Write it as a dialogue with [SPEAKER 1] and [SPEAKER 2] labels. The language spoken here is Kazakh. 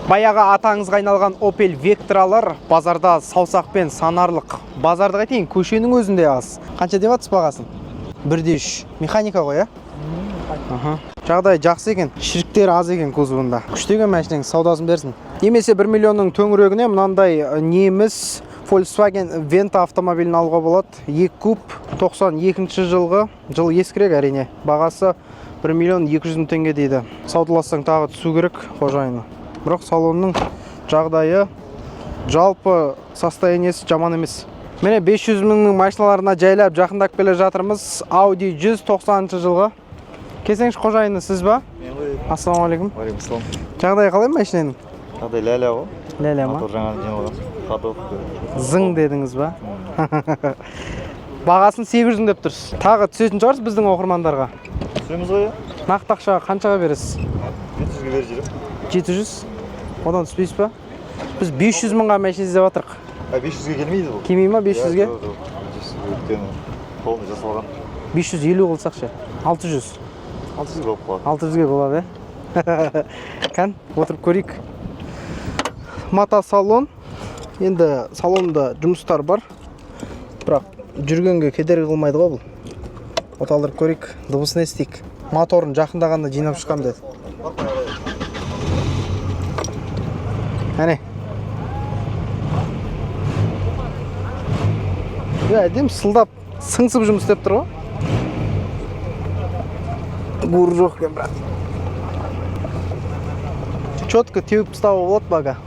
[SPEAKER 1] Баяғы атаңызға айналған Opel Vectra'лар базарда саусақпен санарлық. Базарды қайтейін, көшенің өзінде аз. Қанша деп жатсыз бағасын? 1,3. Механика ғой, иә? Аха. Жағдай жақсы екен. Шіріктері аз екен кузовында. Күштеген машинаның саудасын берсін. Немесе 1 миллионның төңірегіне мынандай неміс Volkswagen Venta автомобилін алуға болады. 2 куб 92 жылғы, жыл ескірек әрине. Бағасы 1 миллион 200 мың теңге дейді. Саудалассаң тағы түсу керек қожайыны. Бірақ салонның жағдайы, жалпы состояниесі жаман емес. Міне, 500 мыңның машиналарына жайлап жақындап келе жатырмыз. Audi 190 жылғы. Келсеңізші, қожайыны сіз ба?
[SPEAKER 2] Мен ғой.
[SPEAKER 1] Ассалаумағалейкум.
[SPEAKER 2] Уағалейкум.
[SPEAKER 1] Жағдайы қалай машинаның?
[SPEAKER 2] Жағдай ляля ғой.
[SPEAKER 1] Ляля ма?
[SPEAKER 2] Мотор жаңадан жиналған. Ходовка.
[SPEAKER 1] Зың дедіңіз ба? Бағасын 800 мың деп тұрсыз. Тағы түсетін шығарсыз біздің оқырмандарға.
[SPEAKER 2] Түсіреміз ғой, иә.
[SPEAKER 1] Нақты ақшаға қаншаға бересіз?
[SPEAKER 2] 700-ге беріп жіберемін.
[SPEAKER 1] 700? Одан түспейсіз ба? Біз 500 мыңға машина іздеп жатырық.
[SPEAKER 2] А, 500-ге келмейді бұл.
[SPEAKER 1] Келмей ма 500-ге?
[SPEAKER 2] Иә, жоқ, жоқ. 500-ге, өйткені полный жасалған.
[SPEAKER 1] 550 қылсақ ше? 600.
[SPEAKER 2] 600 болып қалады.
[SPEAKER 1] 600-ге болады, иә? Кән, отырып көрейік. Мата салон. Енді салонда жұмыстар бар. Бірақ жүргенге кедергі қылмайды ғой бұл. Оталдырып көрейік, дыбысын естейік. Моторын жақындағанда жинап шыққам деді. Әне. Иә, әдемі сылдап, сыңсып жұмыс істеп тұр ғой. Бур жоқ екен, брат. Четко теуіп тастауға болады бага.